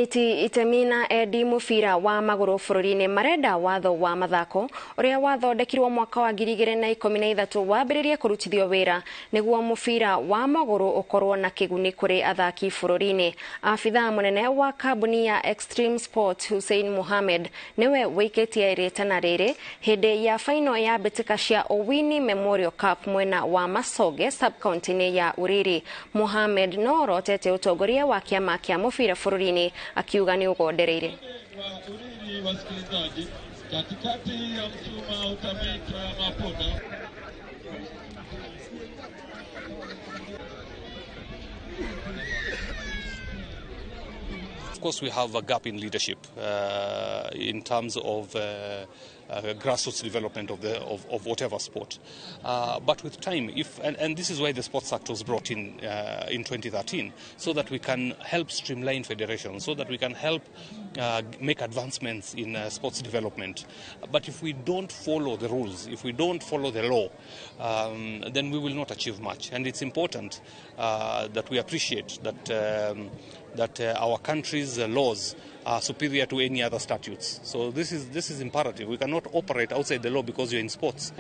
Iti itemi na endi mũbira wa magũrũ bũrũri-inĩ marenda watho wa mathako ũrĩa wathondekirwo mwaka wa 2013 wambĩrĩrie kũrutithio wĩra nĩguo mũbira wa magũrũ ũkorwo na kĩguni kũrĩ athaki bũrũri-inĩ. Abithaa mũnene wa kambuni ya Extreme Sports Hussein Mohamed nĩwe wĩikĩtie rĩtana rĩrĩ hĩndĩ ya faino ya mbĩtĩka cia Owini Memorial Cup mwena wa Masoge sub-county-inĩ ya Uriri. Mohamed no orotete ũtongoria wa kĩama kĩa mũbira bũrũri-inĩ akiuga nĩ ũgondereire. Of course, we have a gap in leadership in terms of grassroots development of whatever sport. But with time, if and this is why the Sports Act was brought in 2013, so that we can help streamline federations, so that we can help make advancements in sports development. But if we don't follow the rules, if we don't follow the law, then we will not achieve much. And it's important that we appreciate that our country's laws are superior to any other statutes. So this is imperative. We cannot operate outside the law because you're in sports.